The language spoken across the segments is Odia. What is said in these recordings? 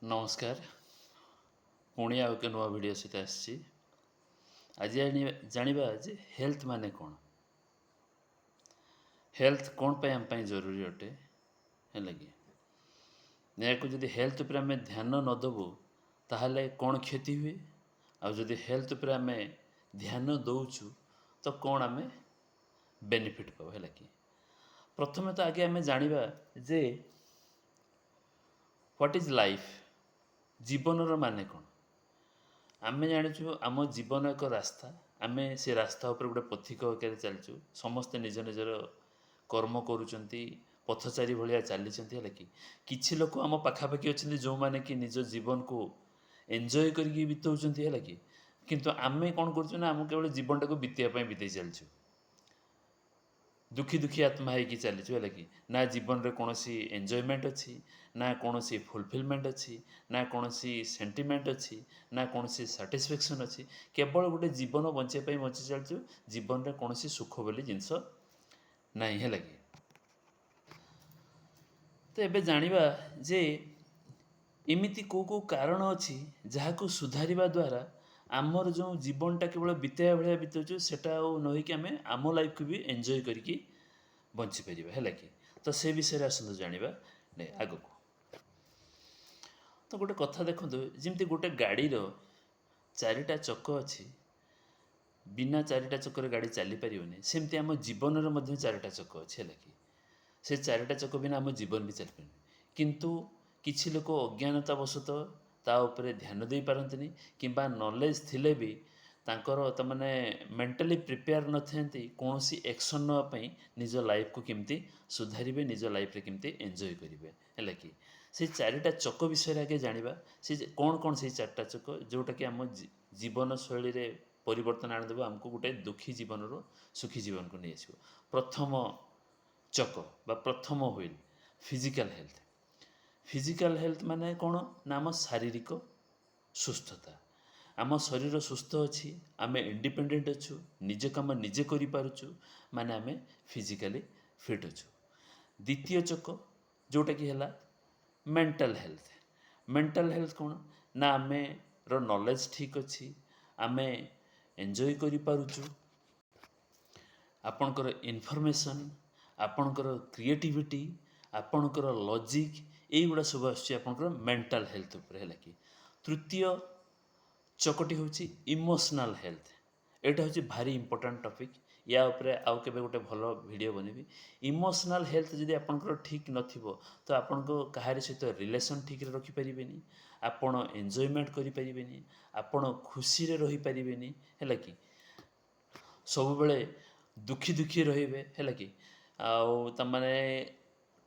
ନମସ୍କାର, ପୁଣି ଆଉ ଏକ ନୂଆ ଭିଡ଼ିଓ ସହିତ ଆସିଛି। ଆଜି ଜାଣିବା ଯେ ହେଲ୍ଥ ମାନେ କ'ଣ, ହେଲ୍ଥ କ'ଣ ପାଇଁ ଆମ ପାଇଁ ଜରୁରୀ ଅଟେ, ହେଲା କି? ଏହାକୁ ଯଦି ହେଲ୍ଥ ଉପରେ ଆମେ ଧ୍ୟାନ ନ ଦେବୁ, ତାହେଲେ କ'ଣ କ୍ଷତି ହୁଏ, ଆଉ ଯଦି ହେଲ୍ଥ ଉପରେ ଆମେ ଧ୍ୟାନ ଦେଉଛୁ ତ କ'ଣ ଆମେ ବେନିଫିଟ୍ ପାଉ, ହେଲା କି? ପ୍ରଥମେ ତ ଆଗେ ଆମେ ଜାଣିବା ଯେ what is life? ଜୀବନର ମାନେ କ'ଣ? ଆମେ ଜାଣିଛୁ, ଆମ ଜୀବନ ଏକ ରାସ୍ତା। ଆମେ ସେ ରାସ୍ତା ଉପରେ ଗୋଟେ ପଥିକ ଆକାରରେ ଚାଲିଛୁ। ସମସ୍ତେ ନିଜ ନିଜର କର୍ମ କରୁଛନ୍ତି, ପଥଚାରୀ ଭଳିଆ ଚାଲିଛନ୍ତି, ହେଲା କି? କିଛି ଲୋକ ଆମ ପାଖାପାଖି ଅଛନ୍ତି, ଯେଉଁମାନେ କି ନିଜ ଜୀବନକୁ ଏନ୍ଜୟ କରିକି ବିତଉଛନ୍ତି, ହେଲା କି? କିନ୍ତୁ ଆମେ କ'ଣ କରୁଛୁ ନା, ଆମକୁ କେବଳ ଜୀବନଟାକୁ ବିତେଇବା ପାଇଁ ବିତେଇ ଚାଲିଛୁ, ଦୁଃଖୀ ଦୁଃଖୀ ଆତ୍ମା ହେଇକି ଚାଲିଛୁ, ହେଲା କି? ନା ଜୀବନରେ କୌଣସି ଏନ୍ଜୟମେଣ୍ଟ ଅଛି, ନା କୌଣସି ଫୁଲଫିଲମେଣ୍ଟ ଅଛି, ନା କୌଣସି ସେଣ୍ଟିମେଣ୍ଟ ଅଛି, ନା କୌଣସି ସାଟିସ୍ଫ୍ୟାକ୍ସନ୍ ଅଛି। କେବଳ ଗୋଟେ ଜୀବନ ବଞ୍ଚିବା ପାଇଁ ବଞ୍ଚି ଚାଲିଛୁ। ଜୀବନରେ କୌଣସି ସୁଖ ବୋଲି ଜିନିଷ ନାହିଁ, ହେଲା କି? ତ ଏବେ ଜାଣିବା ଯେ ଏମିତି କେଉଁ କେଉଁ କାରଣ ଅଛି, ଯାହାକୁ ସୁଧାରିବା ଦ୍ୱାରା ଆମର ଯେଉଁ ଜୀବନଟା କେବଳ ବିତେଇବା ଭଳିଆ ବିତଉଛୁ, ସେଟା ଆଉ ନ ହେଇକି ଆମେ ଆମ ଲାଇଫକୁ ବି ଏନ୍ଜୟ କରିକି ବଞ୍ଚିପାରିବା, ହେଲା କି? ତ ସେ ବିଷୟରେ ଆସନ୍ତୁ ଜାଣିବା ଆଗକୁ। ତ ଗୋଟେ କଥା ଦେଖନ୍ତୁ, ଯେମିତି ଗୋଟେ ଗାଡ଼ିର ଚାରିଟା ଚକ ଅଛି, ବିନା ଚାରିଟା ଚକରେ ଗାଡ଼ି ଚାଲିପାରିବନି, ସେମିତି ଆମ ଜୀବନରେ ମଧ୍ୟ ଚାରିଟା ଚକ ଅଛି, ହେଲା କି? ସେ ଚାରିଟା ଚକ ବିନା ଆମ ଜୀବନ ବି ଚାଲିପାରିବନି। କିନ୍ତୁ କିଛି ଲୋକ ଅଜ୍ଞାନତା ବଶତଃ ତା ଉପରେ ଧ୍ୟାନ ଦେଇପାରନ୍ତିନି, କିମ୍ବା ନଲେଜ ଥିଲେ ବି ତାଙ୍କର ତାମାନେ ମେଣ୍ଟାଲି ପ୍ରିପେୟାର ନଥାନ୍ତି କୌଣସି ଆକ୍ସନ୍ ନେବା ପାଇଁ, ନିଜ ଲାଇଫକୁ କେମିତି ସୁଧାରିବେ, ନିଜ ଲାଇଫରେ କେମିତି ଏନ୍ଜୟ କରିବେ, ହେଲା କି? ସେଇ ଚାରିଟା ଚକ ବିଷୟରେ ଆଗେ ଜାଣିବା। ସେ କ'ଣ କ'ଣ ସେଇ ଚାରିଟା ଚକ, ଯେଉଁଟାକି ଆମ ଜୀବନଶୈଳୀରେ ପରିବର୍ତ୍ତନ ଆଣିଦେବ, ଆମକୁ ଗୋଟେ ଦୁଃଖୀ ଜୀବନରୁ ସୁଖୀ ଜୀବନକୁ ନେଇଆସିବ। ପ୍ରଥମ ଚକ ବା ପ୍ରଥମ wheel, physical health. Physical health ମାନେ କ'ଣ ନା ଆମ ଶାରୀରିକ ସୁସ୍ଥତା। ଆମ ଶରୀର ସୁସ୍ଥ ଅଛି, ଆମେ ଇଣ୍ଡିପେଣ୍ଡେଣ୍ଟ ଅଛୁ, ନିଜ କାମ ନିଜେ କରିପାରୁଛୁ, ମାନେ ଆମେ ଫିଜିକାଲି ଫିଟ୍ ଅଛୁ। ଦ୍ୱିତୀୟ ଚକ ଯେଉଁଟାକି ହେଲା ମେଣ୍ଟାଲ ହେଲ୍ଥ। ମେଣ୍ଟାଲ ହେଲ୍ଥ କ'ଣ ନା ଆମେର ନଲେଜ ଠିକ୍ ଅଛି, ଆମେ ଏନ୍ଜୟ କରିପାରୁଛୁ। ଆପଣଙ୍କର ଇନଫର୍ମେସନ୍, ଆପଣଙ୍କର କ୍ରିଏଟିଭିଟି, ଆପଣଙ୍କର ଲଜିକ୍, ଏଇଗୁଡ଼ା ସବୁ ଆସୁଛି ଆପଣଙ୍କର ମେଣ୍ଟାଲ ହେଲ୍ଥ ଉପରେ, ହେଲା କି? ତୃତୀୟ ଚକଟି ହେଉଛି ଇମୋସନାଲ୍ ହେଲ୍ଥ। ଏଇଟା ହେଉଛି ଭାରି ଇମ୍ପୋର୍ଟାଣ୍ଟ ଟପିକ୍। ୟା ଉପରେ ଆଉ କେବେ ଗୋଟେ ଭଲ ଭିଡ଼ିଓ ବନେଇବି। ଇମୋସନାଲ୍ ହେଲ୍ଥ ଯଦି ଆପଣଙ୍କର ଠିକ୍ ନଥିବ, ତ ଆପଣଙ୍କ କାହାରି ସହିତ ରିଲେସନ୍ ଠିକ୍ରେ ରଖିପାରିବେନି, ଆପଣ ଏନ୍ଜୟମେଣ୍ଟ କରିପାରିବେନି, ଆପଣ ଖୁସିରେ ରହିପାରିବେନି, ହେଲା କି? ସବୁବେଳେ ଦୁଃଖୀ ଦୁଃଖୀ ରହିବେ, ହେଲା କି? ଆଉ ତାମାନେ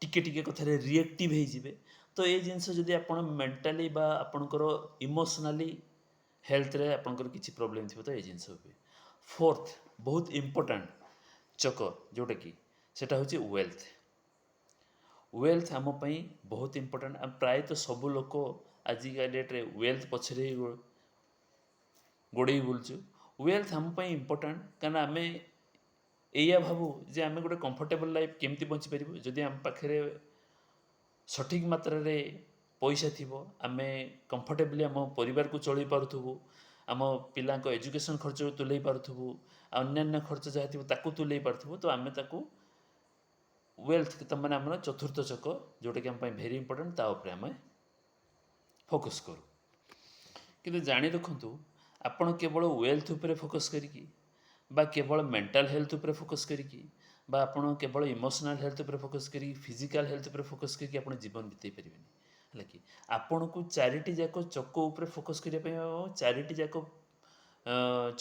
ଟିକେ ଟିକେ କଥାରେ ରିଏକ୍ଟିଭ୍ ହେଇଯିବେ। ତ ଏ ଜିନିଷ ଯଦି ଆପଣ ମେଣ୍ଟାଲି ବା ଆପଣଙ୍କର ଇମୋସନାଲି ହେଲ୍ଥରେ ଆପଣଙ୍କର କିଛି ପ୍ରୋବ୍ଲେମ୍ ଥିବ, ତ ଏ ଜିନିଷ ହୁଏ। ଫୋର୍ଥ ବହୁତ ଇମ୍ପୋର୍ଟାଣ୍ଟ ଚକ ଯେଉଁଟାକି, ସେଟା ହେଉଛି ୱେଲ୍ଥ। ୱେଲ୍ଥ ଆମ ପାଇଁ ବହୁତ ଇମ୍ପୋର୍ଟାଣ୍ଟ। ପ୍ରାୟତଃ ସବୁ ଲୋକ ଆଜିକା ଡେଟ୍ରେ ୱେଲ୍ଥ ପଛରେ ହିଁ ଗୋଡ଼େଇ ବୁଲୁଛୁ। ୱେଲ୍ଥ ଆମ ପାଇଁ ଇମ୍ପୋର୍ଟାଣ୍ଟ, କାରଣ ଆମେ ଏଇଆ ଭାବୁ ଯେ ଆମେ ଗୋଟେ କମ୍ଫର୍ଟେବଲ୍ ଲାଇଫ୍ କେମିତି ବଞ୍ଚିପାରିବୁ। ଯଦି ଆମ ପାଖରେ ସଠିକ୍ ମାତ୍ରାରେ ପଇସା ଥିବ, ଆମେ କମ୍ଫର୍ଟେବଲି ଆମ ପରିବାରକୁ ଚଳେଇ ପାରୁଥିବୁ, ଆମ ପିଲାଙ୍କ ଏଜୁକେସନ୍ ଖର୍ଚ୍ଚ ତୁଲେଇ ପାରୁଥିବୁ, ଆଉ ଅନ୍ୟାନ୍ୟ ଖର୍ଚ୍ଚ ଯାହା ଥିବ ତାକୁ ତୁଲେଇ ପାରୁଥିବୁ, ତ ଆମେ ତାକୁ ୱେଲ୍ଥ, ତାମାନେ ଆମର ଚତୁର୍ଥ ଚକ ଯେଉଁଟାକି ଆମ ପାଇଁ ଭେରି ଇମ୍ପୋର୍ଟାଣ୍ଟ, ତା ଉପରେ ଆମେ ଫୋକସ୍ କରୁ। କିନ୍ତୁ ଜାଣି ରଖନ୍ତୁ, ଆପଣ କେବଳ ୱେଲ୍ଥ ଉପରେ ଫୋକସ୍ କରିକି ବା କେବଳ ମେଣ୍ଟାଲ ହେଲ୍ଥ ଉପରେ ଫୋକସ୍ କରିକି ବା ଆପଣ କେବଳ ଇମୋସନାଲ୍ ହେଲ୍ଥ ଉପରେ ଫୋକସ୍ କରିକି, ଫିଜିକାଲ୍ ହେଲ୍ଥ ଉପରେ ଫୋକସ୍ କରିକି ଆପଣ ଜୀବନ ବିତେଇ ପାରିବେନି, ହେଲା କି? ଆପଣଙ୍କୁ ଚାରିଟି ଯାକ ଚକ ଉପରେ ଫୋକସ୍ କରିବା ପାଇଁ ହେବ, ଚାରିଟି ଯାକ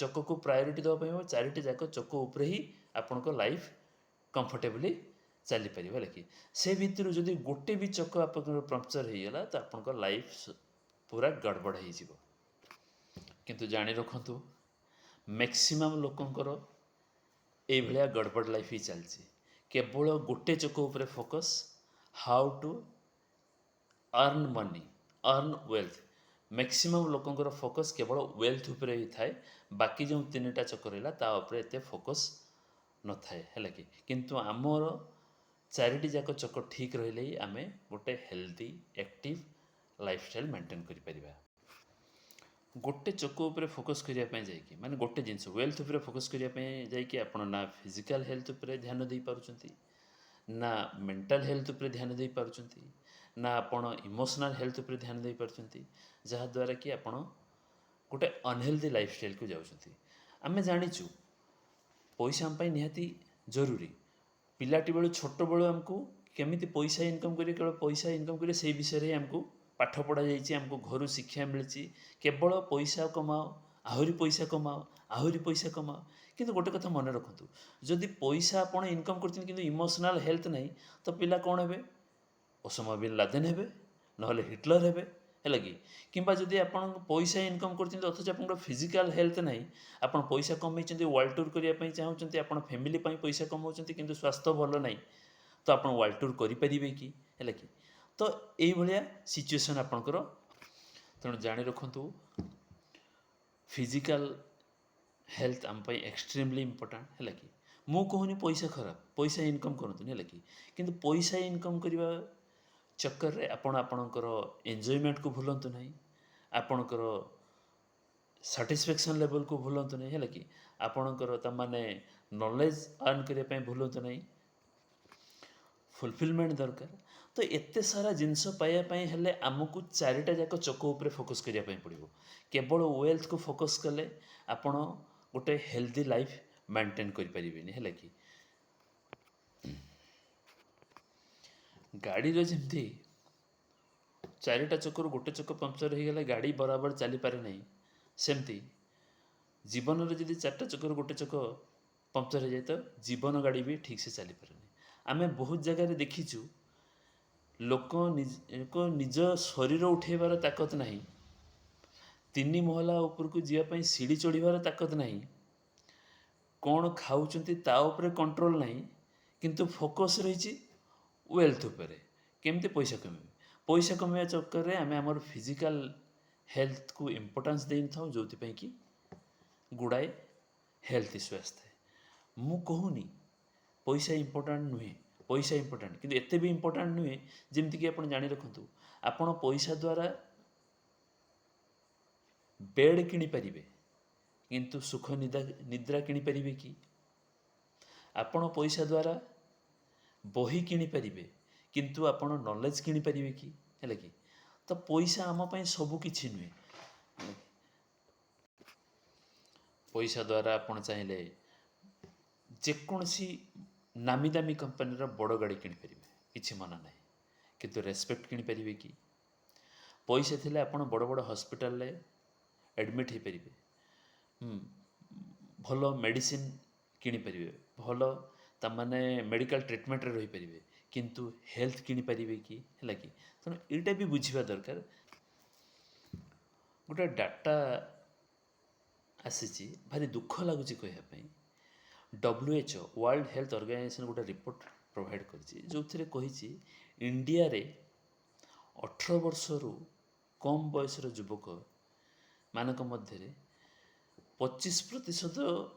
ଚକକୁ ପ୍ରାୟୋରିଟି ଦେବା ପାଇଁ ହେବ। ଚାରିଟି ଯାକ ଚକ ଉପରେ ହିଁ ଆପଣଙ୍କ ଲାଇଫ୍ କମ୍ଫର୍ଟେବଲି ଚାଲିପାରିବ, ହେଲା କି? ସେ ଭିତରୁ ଯଦି ଗୋଟେ ବି ଚକ ଆପଣଙ୍କର ପଙ୍କଚର୍ ହେଇଗଲା, ତ ଆପଣଙ୍କ ଲାଇଫ୍ ପୁରା ଗଡ଼ବଡ଼ ହେଇଯିବ। କିନ୍ତୁ ଜାଣି ରଖନ୍ତୁ, ମ୍ୟାକ୍ସିମମ୍ ଲୋକଙ୍କର ଏଇଭଳିଆ ଗଡ଼ବଡ଼ ଲାଇଫ୍ ହିଁ ଚାଲିଛି। କେବଳ ଗୋଟେ ଚକ ଉପରେ focus, how to earn money, earn wealth। Maximum ଲୋକଙ୍କର ଫୋକସ୍ କେବଳ ୱେଲ୍ଥ ଉପରେ ହିଁ ଥାଏ। ବାକି ଯେଉଁ ତିନିଟା ଚକ ରହିଲା, ତା ଉପରେ ଏତେ ଫୋକସ୍ ନଥାଏ, ହେଲା କି? କିନ୍ତୁ ଆମର ଚାରିଟି ଯାକ ଚକ ଠିକ୍ ରହିଲେ ହିଁ ଆମେ ଗୋଟେ ହେଲ୍ଦି, ଆକ୍ଟିଭ୍ ଲାଇଫଷ୍ଟାଇଲ୍ ମେଣ୍ଟେନ୍ କରିପାରିବା। ଗୋଟେ ଚକ ଉପରେ ଫୋକସ୍ କରିବା ପାଇଁ ଯାଇକି, ମାନେ ଗୋଟେ ଜିନିଷ ୱେଲ୍ଥ ଉପରେ ଫୋକସ୍ କରିବା ପାଇଁ ଯାଇକି ଆପଣ ନା ଫିଜିକାଲ୍ ହେଲ୍ଥ ଉପରେ ଧ୍ୟାନ ଦେଇପାରୁଛନ୍ତି, ନା ମେଣ୍ଟାଲ୍ ହେଲ୍ଥ ଉପରେ ଧ୍ୟାନ ଦେଇପାରୁଛନ୍ତି, ନା ଆପଣ ଇମୋସନାଲ୍ ହେଲ୍ଥ ଉପରେ ଧ୍ୟାନ ଦେଇପାରୁଛନ୍ତି, ଯାହାଦ୍ୱାରା କି ଆପଣ ଗୋଟେ ଅନହେଲ୍ଦି ଲାଇଫଷ୍ଟାଇଲ୍କୁ ଯାଉଛନ୍ତି। ଆମେ ଜାଣିଛୁ ପଇସା ଆମ ପାଇଁ ନିହାତି ଜରୁରୀ। ପିଲାଟି ବେଳୁ, ଛୋଟବେଳୁ ଆମକୁ କେମିତି ପଇସା ଇନକମ୍ କରିବେ, କେବଳ ପଇସା ଇନକମ୍ କରିବେ, ସେଇ ବିଷୟରେ ହିଁ ଆମକୁ ପାଠ ପଢ଼ାଯାଇଛି, ଆମକୁ ଘରୁ ଶିକ୍ଷା ମିଳିଛି। କେବଳ ପଇସା କମାଅ, ଆହୁରି ପଇସା କମାଅ, ଆହୁରି ପଇସା କମାଅ। କିନ୍ତୁ ଗୋଟେ କଥା ମନେ ରଖନ୍ତୁ, ଯଦି ପଇସା ଆପଣ ଇନକମ୍ କରୁଛନ୍ତି କିନ୍ତୁ ଇମୋସନାଲ୍ ହେଲ୍ଥ ନାହିଁ, ତ ପିଲା କ'ଣ ହେବେ? ଓସମା ବିନ୍ ଲାଦେନ ହେବେ, ନହେଲେ ହିଟଲର ହେବେ, ହେଲା କି? କିମ୍ବା ଯଦି ଆପଣ ପଇସା ଇନକମ୍ କରୁଛନ୍ତି ଅଥଚ ଆପଣଙ୍କର ଫିଜିକାଲ୍ ହେଲ୍ଥ ନାହିଁ, ଆପଣ ପଇସା କମେଇଛନ୍ତି, ୱାର୍ଲଡ ଟୁର୍ କରିବା ପାଇଁ ଚାହୁଁଛନ୍ତି, ଆପଣ ଫ୍ୟାମିଲି ପାଇଁ ପଇସା କମାଉଛନ୍ତି, କିନ୍ତୁ ସ୍ୱାସ୍ଥ୍ୟ ଭଲ ନାହିଁ, ତ ଆପଣ ୱାର୍ଲଡ ଟୁର୍ କରିପାରିବେ କି? ହେଲା କି? ତ ଏଇଭଳିଆ ସିଚୁଏସନ୍ ଆପଣଙ୍କର। ତେଣୁ ଜାଣି ରଖନ୍ତୁ, ଫିଜିକାଲ୍ ହେଲ୍ଥ ଆମ ପାଇଁ ଏକ୍ସଟ୍ରିମଲି ଇମ୍ପୋର୍ଟାଣ୍ଟ, ହେଲା କି? ମୁଁ କହୁନି ପଇସା ଖରାପ, ପଇସା ଇନକମ୍ କରନ୍ତୁନି, ହେଲା କି? କିନ୍ତୁ ପଇସା ଇନକମ୍ କରିବା ଚକ୍କରରେ ଆପଣ ଆପଣଙ୍କର ଏନ୍ଜୟମେଣ୍ଟକୁ ଭୁଲନ୍ତୁ ନାହିଁ, ଆପଣଙ୍କର ସାଟିସ୍ଫ୍ୟାକ୍ସନ୍ ଲେଭେଲକୁ ଭୁଲନ୍ତୁ ନାହିଁ, ହେଲା କି? ଆପଣଙ୍କର ତାମାନେ ନଲେଜ୍ ଆର୍ନ କରିବା ପାଇଁ ଭୁଲନ୍ତୁ ନାହିଁ। ଫୁଲଫିଲମେଣ୍ଟ ଦରକାର। ତ ଏତେ ସାରା ଜିନିଷ ପାଇବା ପାଇଁ ହେଲେ ଆମକୁ ଚାରିଟା ଯାକ ଚକ ଉପରେ ଫୋକସ୍ କରିବା ପାଇଁ ପଡ଼ିବ। କେବଳ ୱେଲ୍ଥକୁ ଫୋକସ୍ କଲେ ଆପଣ ଗୋଟେ ହେଲ୍ଦି ଲାଇଫ୍ ମେଣ୍ଟେନ୍ କରିପାରିବେନି, ହେଲା କି? ଗାଡ଼ିର ଯେମିତି ଚାରିଟା ଚକରୁ ଗୋଟେ ଚକ ପଙ୍କଚର୍ ହେଇଗଲେ ଗାଡ଼ି ବରାବର ଚାଲିପାରେ ନାହିଁ, ସେମିତି ଜୀବନରେ ଯଦି ଚାରିଟା ଚକରୁ ଗୋଟେ ଚକ ପଙ୍କଚର୍ ହେଇଯାଏ, ତ ଜୀବନ ଗାଡ଼ି ବି ଠିକ୍ସେ ଚାଲିପାରେନି। ଆମେ ବହୁତ ଜାଗାରେ ଦେଖିଛୁ, ଲୋକ ନିଜ ଶରୀର ଉଠେଇବାର ତାକତ ନାହିଁ, 3 ମହଲା ଉପରକୁ ଯିବା ପାଇଁ ସିଡ଼ି ଚଢ଼ିବାର ତାକତ ନାହିଁ, କ'ଣ ଖାଉଛନ୍ତି ତା ଉପରେ କଣ୍ଟ୍ରୋଲ ନାହିଁ, କିନ୍ତୁ ଫୋକସ୍ ରହିଛି ୱେଲ୍ଥ ଉପରେ, କେମିତି ପଇସା କମେଇବେ। ପଇସା କମେଇବା ଚକ୍କରରେ ଆମେ ଆମର ଫିଜିକାଲ୍ ହେଲ୍ଥକୁ ଇମ୍ପୋର୍ଟାନ୍ସ ଦେଇନଥାଉ, ଯେଉଁଥିପାଇଁ କି ଗୁଡ଼ାଏ ହେଲ୍ଥ ଇସ୍ୟୁ ଆସିଥାଏ। ମୁଁ କହୁନି ପଇସା ଇମ୍ପୋର୍ଟାଣ୍ଟ ନୁହେଁ, ପଇସା ଇମ୍ପୋର୍ଟାଣ୍ଟ, କିନ୍ତୁ ଏତେ ବି ଇମ୍ପୋର୍ଟାଣ୍ଟ ନୁହେଁ। ଯେମିତିକି ଆପଣ ଜାଣି ରଖନ୍ତୁ, ଆପଣ ପଇସା ଦ୍ୱାରା ବେଡ଼୍ କିଣିପାରିବେ, କିନ୍ତୁ ସୁଖ ନିଦ୍ରା କିଣିପାରିବେ କି? ଆପଣ ପଇସା ଦ୍ୱାରା ବହି କିଣିପାରିବେ, କିନ୍ତୁ ଆପଣ ନଲେଜ୍ କିଣିପାରିବେ କି? ହେଲା କି? ତ ପଇସା ଆମ ପାଇଁ ସବୁ କିଛି ନୁହେଁ। ପଇସା ଦ୍ୱାରା ଆପଣ ଚାହିଁଲେ ଯେକୌଣସି ନାମୀ ଦାମୀ କମ୍ପାନୀର ବଡ଼ ଗାଡ଼ି କିଣିପାରିବେ, କିଛି ମନା ନାହିଁ, କିନ୍ତୁ ରେସପେକ୍ଟ କିଣିପାରିବେ କି? ପଇସା ଥିଲେ ଆପଣ ବଡ଼ ବଡ଼ ହସ୍ପିଟାଲରେ ଆଡ଼ମିଟ୍ ହେଇପାରିବେ, ଭଲ ମେଡ଼ିସିନ କିଣିପାରିବେ, ଭଲ ତାମାନେ ମେଡ଼ିକାଲ ଟ୍ରିଟମେଣ୍ଟରେ ରହିପାରିବେ, କିନ୍ତୁ ହେଲ୍ଥ କିଣିପାରିବେ କି? ହେଲା କି? ତେଣୁ ଏଇଟା ବି ବୁଝିବା ଦରକାର। ଗୋଟେ ଡାଟା ଆସିଛି, ଭାରି ଦୁଃଖ ଲାଗୁଛି କହିବା ପାଇଁ। WHO, world health organisation, ଗୋଟେ ରିପୋର୍ଟ ପ୍ରୋଭାଇଡ଼ କରିଛି, ଯେଉଁଥିରେ କହିଛି ଇଣ୍ଡିଆରେ 18 ବର୍ଷରୁ କମ୍ ବୟସର ଯୁବକ ମାନଙ୍କ ମଧ୍ୟରେ 25%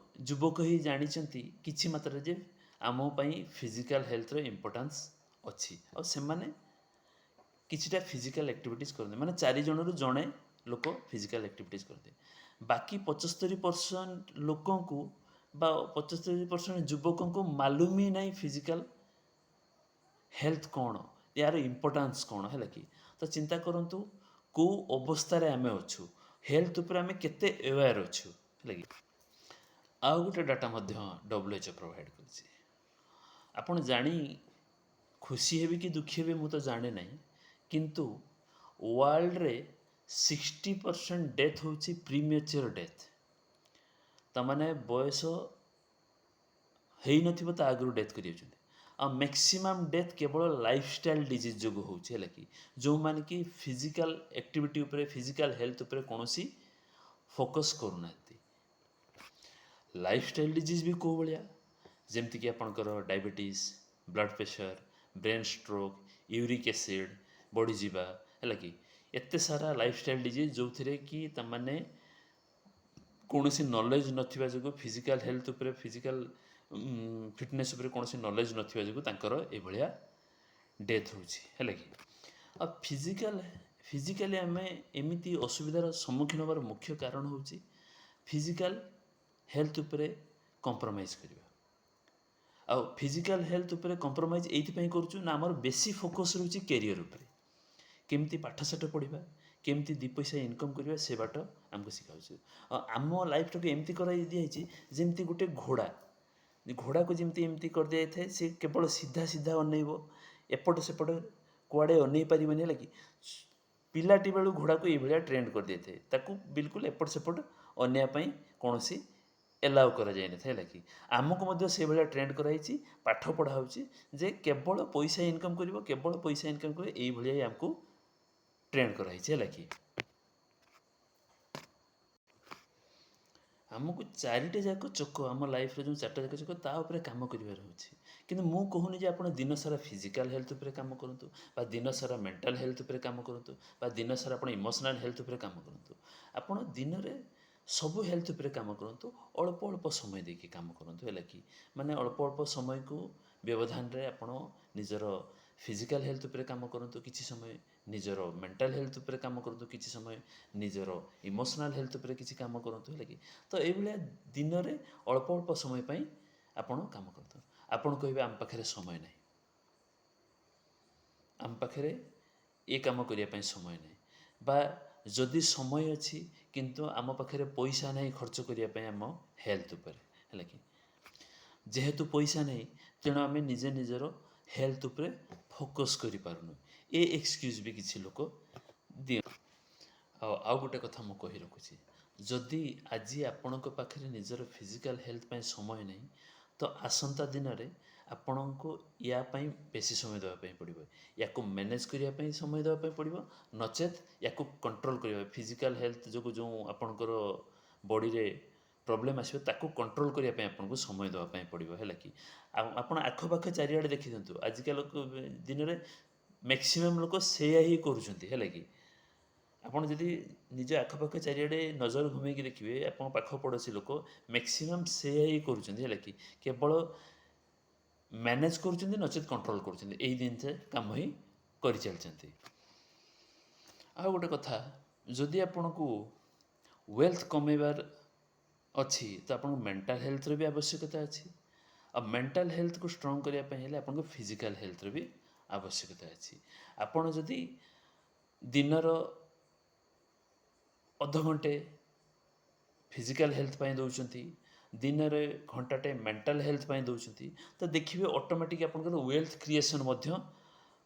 ଯୁବକ ହିଁ ଜାଣିଛନ୍ତି କିଛି ମାତ୍ରାରେ ଯେ ଆମ ପାଇଁ ଫିଜିକାଲ୍ ହେଲ୍ଥର ଇମ୍ପୋର୍ଟାନ୍ସ ଅଛି, ଆଉ ସେମାନେ କିଛିଟା ଫିଜିକାଲ୍ ଆକ୍ଟିଭିଟିଜ୍ କରନ୍ତି। ମାନେ 4 ଜଣରୁ ଜଣେ ଲୋକ ଫିଜିକାଲ୍ ଆକ୍ଟିଭିଟିଜ୍ କରନ୍ତି। ବାକି 75% ଲୋକଙ୍କୁ ବା 75% ଯୁବକଙ୍କୁ ମାଲୁମ ହିଁ ନାହିଁ ଫିଜିକାଲ୍ ହେଲ୍ଥ କ'ଣ, ଏହାର ଇମ୍ପୋର୍ଟାନ୍ସ କ'ଣ, ହେଲା କି? ତ ଚିନ୍ତା କରନ୍ତୁ କେଉଁ ଅବସ୍ଥାରେ ଆମେ ଅଛୁ, ହେଲ୍ଥ ଉପରେ ଆମେ କେତେ ଆୱେର୍ ଅଛୁ, ହେଲା କି? ଆଉ ଗୋଟେ ଡାଟା ମଧ୍ୟ WHO provide କରିଛି। ଆପଣ ଜାଣି ଖୁସି ହେବେ କି ଦୁଃଖୀ ହେବେ ମୁଁ ତ ଜାଣେ ନାହିଁ, କିନ୍ତୁ ୱାର୍ଲଡ଼ରେ 60% ଡେଥ୍ ହେଉଛି ପ୍ରିମେଚୁଅର୍ ଡେଥ୍। ତାମାନେ ବୟସ ହେଇନଥିବ ତା ଆଗରୁ ଡେଥ୍ କରିଯାଉଛନ୍ତି। ଆଉ ମ୍ୟାକ୍ସିମମ୍ ଡେଥ୍ କେବଳ ଲାଇଫଷ୍ଟାଇଲ୍ ଡିଜିଜ୍ ଯୋଗୁଁ ହେଉଛି, ହେଲା କି? ଯେଉଁମାନେ କି ଫିଜିକାଲ୍ ଆକ୍ଟିଭିଟି ଉପରେ, ଫିଜିକାଲ୍ ହେଲ୍ଥ ଉପରେ କୌଣସି ଫୋକସ୍ କରୁନାହାନ୍ତି। ଲାଇଫଷ୍ଟାଇଲ୍ ଡିଜିଜ୍ ବି କେଉଁ ଭଳିଆ? ଯେମିତିକି ଆପଣଙ୍କର diabetes, blood pressure, brain stroke, uric acid ବଢ଼ିଯିବା, ହେଲା କି? ଏତେ ସାରା ଲାଇଫଷ୍ଟାଇଲ୍ ଡିଜିଜ୍ ଯେଉଁଥିରେ କି ତାମାନେ କୌଣସି ନଲେଜ୍ ନଥିବା ଯୋଗୁଁ, ଫିଜିକାଲ୍ ହେଲ୍ଥ ଉପରେ, ଫିଜିକାଲ୍ ଫିଟନେସ୍ ଉପରେ କୌଣସି ନଲେଜ୍ ନଥିବା ଯୋଗୁଁ ତାଙ୍କର ଏଭଳିଆ ଡେଥ୍ ହେଉଛି, ହେଲା କି? ଆଉ ଫିଜିକାଲ୍ ଫିଜିକାଲି ଆମେ ଏମିତି ଅସୁବିଧାର ସମ୍ମୁଖୀନ ହେବାର ମୁଖ୍ୟ କାରଣ ହେଉଛି ଫିଜିକାଲ୍ ହେଲ୍ଥ ଉପରେ କମ୍ପ୍ରମାଇଜ୍ କରିବା। ଆଉ ଫିଜିକାଲ୍ ହେଲ୍ଥ ଉପରେ କମ୍ପ୍ରମାଇଜ୍ ଏଇଥିପାଇଁ କରୁଛୁ ନା ଆମର ବେଶୀ ଫୋକସ୍ ରହୁଛି କ୍ୟାରିୟର ଉପରେ, କେମିତି ପାଠଶାଠ ପଢ଼ିବା, କେମିତି 2 ପଇସା ଇନକମ୍ କରିବା, ସେ ବାଟ ଆମକୁ ଶିଖାଉଛି। ଆଉ ଆମ ଲାଇଫ୍ଟାକୁ ଏମିତି କରାଇ ଦିଆହେଇଛି ଯେମିତି ଗୋଟେ ଘୋଡ଼ାକୁ ଯେମିତି ଏମିତି କରିଦିଆଯାଇଥାଏ, ସେ କେବଳ ସିଧା ସିଧା ଅନେଇବ, ଏପଟ ସେପଟ କୁଆଡ଼େ ଅନେଇ ପାରିବନି, ହେଲା କି। ପିଲାଟି ବେଳୁ ଘୋଡ଼ାକୁ ଏଇଭଳିଆ ଟ୍ରେଣ୍ଡ କରିଦିଆଯାଇଥାଏ, ତାକୁ ବିଲକୁଲ ଏପଟ ସେପଟ ଅନେଇବା ପାଇଁ କୌଣସି ଏଲାଉ କରାଯାଇନଥାଏ, ହେଲା କି। ଆମକୁ ମଧ୍ୟ ସେଇଭଳିଆ ଟ୍ରେଣ୍ଡ କରାହେଇଛି, ପାଠ ପଢ଼ା ହେଉଛି ଯେ କେବଳ ପଇସା ଇନକମ୍ କରିବ, କେବଳ ପଇସା ଇନକମ୍ କରିବ, ଏଇଭଳିଆ ହିଁ ଆମକୁ ଟ୍ରେଣ୍ଡ କରାହେଇଛି, ହେଲା କି। ଆମକୁ 4ଟା ଯାକ ଚକ, ଆମ ଲାଇଫ୍ରେ ଯେଉଁ 4ଟା ଯାକ ଚକ, ତା ଉପରେ କାମ କରିବାର ଅଛି। କିନ୍ତୁ ମୁଁ କହୁନି ଯେ ଆପଣ ଦିନସାରା ଫିଜିକାଲ୍ ହେଲ୍ଥ ଉପରେ କାମ କରନ୍ତୁ, ବା ଦିନସାରା ମେଣ୍ଟାଲ୍ ହେଲ୍ଥ ଉପରେ କାମ କରନ୍ତୁ, ବା ଦିନସାରା ଆପଣ ଇମୋସନାଲ୍ ହେଲ୍ଥ ଉପରେ କାମ କରନ୍ତୁ। ଆପଣ ଦିନରେ ସବୁ ହେଲ୍ଥ ଉପରେ କାମ କରନ୍ତୁ, ଅଳ୍ପ ଅଳ୍ପ ସମୟ ଦେଇକି କାମ କରନ୍ତୁ, ହେଲା କି। ମାନେ ଅଳ୍ପ ଅଳ୍ପ ସମୟକୁ ବ୍ୟବଧାନରେ ଆପଣ ନିଜର ଫିଜିକାଲ୍ ହେଲ୍ଥ ଉପରେ କାମ କରନ୍ତୁ କିଛି ସମୟ, ନିଜର ମେଣ୍ଟାଲ୍ ହେଲ୍ଥ ଉପରେ କାମ କରନ୍ତୁ କିଛି ସମୟ, ନିଜର ଇମୋସନାଲ୍ ହେଲ୍ଥ ଉପରେ କିଛି କାମ କରନ୍ତୁ, ହେଲା କି। ତ ଏଇଭଳିଆ ଦିନରେ ଅଳ୍ପ ଅଳ୍ପ ସମୟ ପାଇଁ ଆପଣ କାମ କରନ୍ତୁ। ଆପଣ କହିବେ ଆମ ପାଖରେ ସମୟ ନାହିଁ, ଆମ ପାଖରେ ଏ କାମ କରିବା ପାଇଁ ସମୟ ନାହିଁ, ବା ଯଦି ସମୟ ଅଛି କିନ୍ତୁ ଆମ ପାଖରେ ପଇସା ନାହିଁ ଖର୍ଚ୍ଚ କରିବା ପାଇଁ ଆମ ହେଲ୍ଥ ଉପରେ, ହେଲା କି। ଯେହେତୁ ପଇସା ନାହିଁ ତେଣୁ ଆମେ ନିଜେ ନିଜର ହେଲ୍ଥ ଉପରେ ଫୋକସ୍ କରିପାରୁନୁ, ଏ ଏକ୍ସକ୍ୟୁଜ୍ ବି କିଛି ଲୋକ ଦିଅନ୍ତି। ଆଉ ଗୋଟେ କଥା ମୁଁ କହି ରଖୁଛି, ଯଦି ଆଜି ଆପଣଙ୍କ ପାଖରେ ନିଜର ଫିଜିକାଲ୍ ହେଲ୍ଥ ପାଇଁ ସମୟ ନାହିଁ, ତ ଆସନ୍ତା ଦିନରେ ଆପଣଙ୍କୁ ୟା ପାଇଁ ବେଶୀ ସମୟ ଦେବା ପାଇଁ ପଡ଼ିବ, ୟାକୁ ମ୍ୟାନେଜ୍ କରିବା ପାଇଁ ସମୟ ଦେବା ପାଇଁ ପଡ଼ିବ, ନଚେତ୍ ୟାକୁ କଣ୍ଟ୍ରୋଲ୍ କରିବା। ଫିଜିକାଲ୍ ହେଲ୍ଥ ଯୋଗୁଁ ଯେଉଁ ଆପଣଙ୍କର ବଡ଼ିରେ ପ୍ରୋବ୍ଲେମ୍ ଆସିବ ତାକୁ କଣ୍ଟ୍ରୋଲ୍ କରିବା ପାଇଁ ଆପଣଙ୍କୁ ସମୟ ଦେବା ପାଇଁ ପଡ଼ିବ, ହେଲା କି। ଆଉ ଆପଣ ଆଖପାଖ ଚାରିଆଡ଼େ ଦେଖିଦିଅନ୍ତୁ, ଆଜିକାଲି ଦିନରେ ମ୍ୟାକ୍ସିମମ୍ ଲୋକ ସେଇଆ ହିଁ କରୁଛନ୍ତି, ହେଲା କି। ଆପଣ ଯଦି ନିଜ ଆଖପାଖ ଚାରିଆଡ଼େ ନଜର ଘୁମେଇକି ଦେଖିବେ, ଆପଣଙ୍କ ପାଖ ପଡ଼ୋଶୀ ଲୋକ ମ୍ୟାକ୍ସିମମ୍ ସେଇଆ ହିଁ କରୁଛନ୍ତି, ହେଲା କି। କେବଳ ମ୍ୟାନେଜ୍ କରୁଛନ୍ତି ନଚେତ୍ କଣ୍ଟ୍ରୋଲ୍ କରୁଛନ୍ତି, ଏଇ ଜିନିଷ କାମ ହିଁ କରିଚାଲିଛନ୍ତି। ଆଉ ଗୋଟେ କଥା, ଯଦି ଆପଣଙ୍କୁ ୱେଲ୍ଥ କମେଇବାର ଅଛି ତ ଆପଣଙ୍କୁ ମେଣ୍ଟାଲ୍ ହେଲ୍ଥର ବି ଆବଶ୍ୟକତା ଅଛି, ଆଉ ମେଣ୍ଟାଲ୍ ହେଲ୍ଥକୁ ଷ୍ଟ୍ରଙ୍ଗ କରିବା ପାଇଁ ହେଲେ ଆପଣଙ୍କୁ ଫିଜିକାଲ୍ ହେଲ୍ଥର ବି ଆବଶ୍ୟକତା ଅଛି। ଆପଣ ଯଦି ଦିନର ଅଧଘଣ୍ଟେ ଫିଜିକାଲ୍ ହେଲ୍ଥ ପାଇଁ ଦେଉଛନ୍ତି, ଦିନରେ ଘଣ୍ଟାଟେ ମେଣ୍ଟାଲ୍ ହେଲ୍ଥ ପାଇଁ ଦେଉଛନ୍ତି, ତ ଦେଖିବେ ଅଟୋମେଟିକ୍ ଆପଣଙ୍କର ୱେଲ୍ଥ କ୍ରିଏସନ୍ ମଧ୍ୟ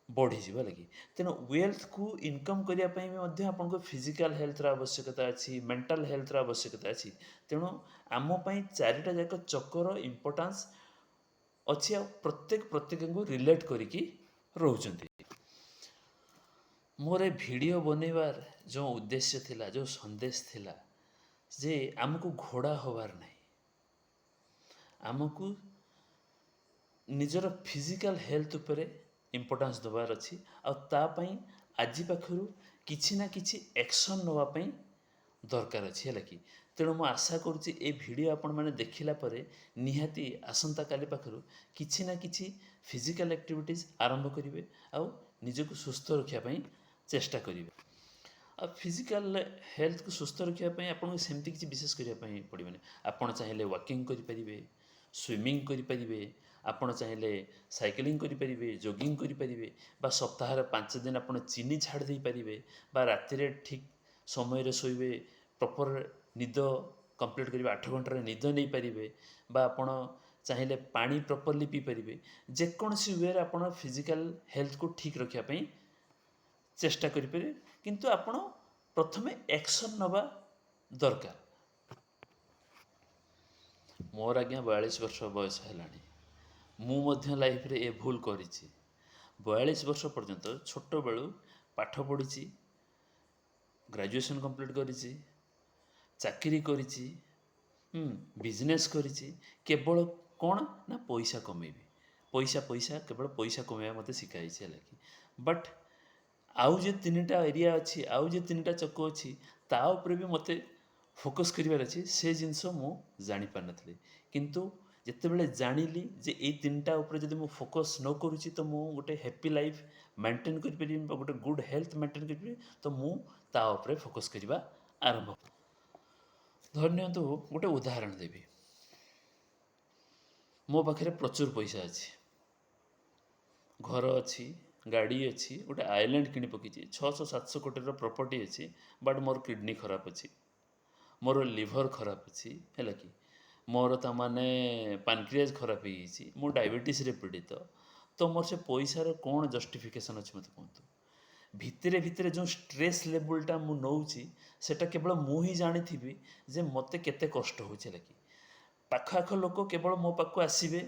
ବଢ଼ିଯିବ, ହେଲା କି। ତେଣୁ ୱେଲ୍ଥକୁ ଇନକମ୍ କରିବା ପାଇଁ ବି ମଧ୍ୟ ଆପଣଙ୍କୁ ଫିଜିକାଲ୍ ହେଲ୍ଥର ଆବଶ୍ୟକତା ଅଛି, ମେଣ୍ଟାଲ୍ ହେଲ୍ଥର ଆବଶ୍ୟକତା ଅଛି। ତେଣୁ ଆମ ପାଇଁ 4ଟା ଯାକ ଚକର ଇମ୍ପୋର୍ଟାନ୍ସ ଅଛି, ଆଉ ପ୍ରତ୍ୟେକଙ୍କୁ ରିଲେଟ୍ କରିକି ରହୁଛନ୍ତି। ମୋର ଏ ଭିଡ଼ିଓ ବନେଇବାର ଯେଉଁ ଉଦ୍ଦେଶ୍ୟ ଥିଲା, ଯେଉଁ ସନ୍ଦେଶ ଥିଲା, ଯେ ଆମକୁ ଘୋଡ଼ା ହେବାର ନାହିଁ, ଆମକୁ ନିଜର ଫିଜିକାଲ୍ ହେଲ୍ଥ ଉପରେ ଇମ୍ପୋର୍ଟାନ୍ସ ଦେବାର ଅଛି, ଆଉ ତା ପାଇଁ ଆଜି ପାଖରୁ କିଛି ନା କିଛି ଆକ୍ସନ୍ ନେବା ପାଇଁ ଦରକାର ଅଛି, ହେଲା କି। ତେଣୁ ମୁଁ ଆଶା କରୁଛି ଏ ଭିଡ଼ିଓ ଆପଣମାନେ ଦେଖିଲା ପରେ ନିହାତି ଆସନ୍ତାକାଲି ପାଖରୁ କିଛି ନା କିଛି ଫିଜିକାଲ୍ ଆକ୍ଟିଭିଟିଜ୍ ଆରମ୍ଭ କରିବେ, ଆଉ ନିଜକୁ ସୁସ୍ଥ ରଖିବା ପାଇଁ ଚେଷ୍ଟା କରିବେ। ଆଉ ଫିଜିକାଲ୍ ହେଲ୍ଥକୁ ସୁସ୍ଥ ରଖିବା ପାଇଁ ଆପଣଙ୍କୁ ସେମିତି କିଛି ବିଶେଷ କରିବା ପାଇଁ ପଡ଼ିବନି। ଆପଣ ଚାହିଁଲେ ୱାକିଂ କରିପାରିବେ, ସୁଇମିଂ କରିପାରିବେ, ଆପଣ ଚାହିଁଲେ ସାଇକେଲିଂ କରିପାରିବେ, ଜଗିଂ କରିପାରିବେ, ବା ସପ୍ତାହରେ 5 ଦିନ ଆପଣ ଚିନି ଛାଡ଼ି ଦେଇପାରିବେ, ବା ରାତିରେ ଠିକ୍ ସମୟରେ ଶୋଇବେ, ପ୍ରପର୍ ନିଦ କମ୍ପ୍ଲିଟ୍ କରିବେ, 8 ଘଣ୍ଟାର ନିଦ ନେଇପାରିବେ, ବା ଆପଣ ଚାହିଁଲେ ପାଣି ପ୍ରପର୍ଲି ପିଇପାରିବେ। ଯେକୌଣସି ୱେରେ ଆପଣ ଫିଜିକାଲ୍ ହେଲ୍ଥକୁ ଠିକ୍ ରଖିବା ପାଇଁ ଚେଷ୍ଟା କରିପାରିବେ, କିନ୍ତୁ ଆପଣ ପ୍ରଥମେ ଆକ୍ସନ୍ ନେବା ଦରକାର। ମୋର ଆଜ୍ଞା 42 ବର୍ଷ ବୟସ ହେଲାଣି, ମୁଁ ମଧ୍ୟ ଲାଇଫ୍ରେ ଏ ଭୁଲ କରିଛି। 42 ବର୍ଷ ପର୍ଯ୍ୟନ୍ତ ଛୋଟବେଳୁ ପାଠ ପଢ଼ିଛି, ଗ୍ରାଜୁଏସନ୍ କମ୍ପ୍ଲିଟ୍ କରିଛି, ଚାକିରି କରିଛି, ବିଜନେସ୍ କରିଛି, କେବଳ କ'ଣ ନା ପଇସା କମେଇବି, ପଇସା ପଇସା, କେବଳ ପଇସା କମେଇବା ମୋତେ ଶିଖାଇଛି, ହେଲା କି। ବଟ୍ ଆଉ ଯେ 3ଟା ଏରିଆ ଅଛି, ଆଉ ଯେ 3ଟା ଚକ ଅଛି, ତା ଉପରେ ବି ମୋତେ ଫୋକସ୍ କରିବାର ଅଛି, ସେ ଜିନିଷ ମୁଁ ଜାଣିପାରିନଥିଲି। କିନ୍ତୁ ଯେତେବେଳେ ଜାଣିଲି ଯେ ଏଇ ତିନିଟା ଉପରେ ଯଦି ମୁଁ ଫୋକସ୍ ନ କରୁଛି, ତ ମୁଁ ଗୋଟେ ହ୍ୟାପି ଲାଇଫ୍ ମେଣ୍ଟେନ୍ କରିପାରିବିନି ବା ଗୋଟେ ଗୁଡ୍ ହେଲ୍ଥ ମେଣ୍ଟେନ୍ କରିପାରିବି, ତ ମୁଁ ତା ଉପରେ ଫୋକସ୍ କରିବା ଆରମ୍ଭ। ଧରି ନିଅନ୍ତୁ, ଗୋଟେ ଉଦାହରଣ ଦେବି। ମୋ ପାଖରେ ପ୍ରଚୁର ପଇସା ଅଛି, ଘର ଅଛି, ଗାଡ଼ି ଅଛି, ଗୋଟେ ଆଇଲ୍ୟାଣ୍ଡ କିଣି ପକେଇଛି, 600-700 କୋଟିର ପ୍ରପର୍ଟି ଅଛି। ବଟ୍ ମୋର କିଡ଼ନୀ ଖରାପ ଅଛି, ମୋର ଲିଭର ଖରାପ ଅଛି, ହେଲା କି? ମୋର ତାମାନେ ପାନକ୍ରିଆଜ ଖରାପ ହେଇଯାଇଛି, ମୁଁ ଡାଇବେଟିସରେ ପୀଡ଼ିତ। ତ ମୋର ସେ ପଇସାର କ'ଣ ଜଷ୍ଟିଫିକେସନ୍ ଅଛି, ମୋତେ କୁହନ୍ତୁ? ଭିତରେ ଭିତରେ ଯେଉଁ ଷ୍ଟ୍ରେସ୍ ଲେବୁଲଟା ମୁଁ ନେଉଛି, ସେଟା କେବଳ ମୁଁ ହିଁ ଜାଣିଥିବି ଯେ ମୋତେ କେତେ କଷ୍ଟ ହେଉଛି, ହେଲା କି? ପାଖ ଆଖ ଲୋକ କେବଳ ମୋ ପାଖକୁ ଆସିବେ,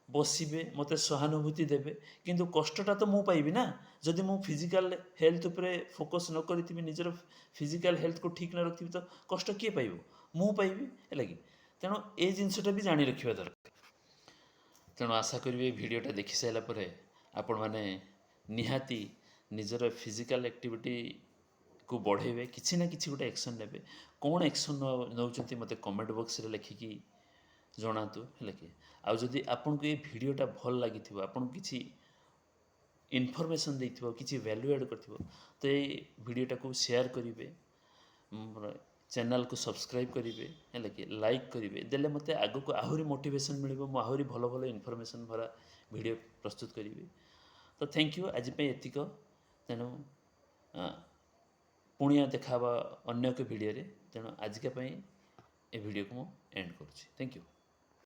ବସିବେ, ମୋତେ ସହାନୁଭୂତି ଦେବେ, କିନ୍ତୁ କଷ୍ଟଟା ତ ମୁଁ ପାଇବି ନା। ଯଦି ମୁଁ ଫିଜିକାଲ ହେଲ୍ଥ ଉପରେ ଫୋକସ୍ ନ କରିଥିବି, ନିଜର ଫିଜିକାଲ ହେଲ୍ଥକୁ ଠିକ୍ ନ ରଖିଥିବି, ତ କଷ୍ଟ କିଏ ପାଇବ? ମୁଁ ପାଇବି, ହେଲା କି? ତେଣୁ ଏ ଜିନିଷଟା ବି ଜାଣି ରଖିବା ଦରକାର। ତେଣୁ ଆଶା କରିବି, ଏ ଭିଡ଼ିଓଟା ଦେଖି ସାରିଲା ପରେ ଆପଣମାନେ ନିହାତି ନିଜର ଫିଜିକାଲ ଆକ୍ଟିଭିଟିକୁ ବଢ଼େଇବେ, କିଛି ନା କିଛି ଗୋଟେ ଆକ୍ସନ୍ ନେବେ। କ'ଣ ଆକ୍ସନ୍ ନେଉଛନ୍ତି, ମୋତେ କମେଣ୍ଟ ବକ୍ସରେ ଲେଖିକି ଜଣାନ୍ତୁ, ହେଲା କି? ଆଉ ଯଦି ଆପଣଙ୍କୁ ଏ ଭିଡ଼ିଓଟା ଭଲ ଲାଗିଥିବ, ଆପଣଙ୍କୁ କିଛି ଇନଫର୍ମେସନ୍ ଦେଇଥିବ, କିଛି ଭ୍ୟାଲ୍ୟୁ ଆଡ଼୍ କରିଥିବ, ତ ଏଇ ଭିଡ଼ିଓଟାକୁ ସେୟାର କରିବେ, ମୋର ଚ୍ୟାନେଲକୁ ସବସ୍କ୍ରାଇବ୍ କରିବେ, ହେଲା କି? ଲାଇକ୍ କରିବେ। ଦେଲେ ମୋତେ ଆଗକୁ ଆହୁରି ମୋଟିଭେସନ୍ ମିଳିବ, ମୁଁ ଆହୁରି ଭଲ ଭଲ ଇନଫର୍ମେସନ୍ ଭରା ଭିଡ଼ିଓ ପ୍ରସ୍ତୁତ କରିବି। ତ thank you, ଆଜି ପାଇଁ ଏତିକ। ତେଣୁ ପୁଣି ଦେଖା ହେବା ଅନ୍ୟ ଏକ ଭିଡ଼ିଓରେ। ତେଣୁ ଆଜିକା ପାଇଁ ଏ ଭିଡ଼ିଓକୁ ମୁଁ ଏଣ୍ଡ କରୁଛି। Thank you.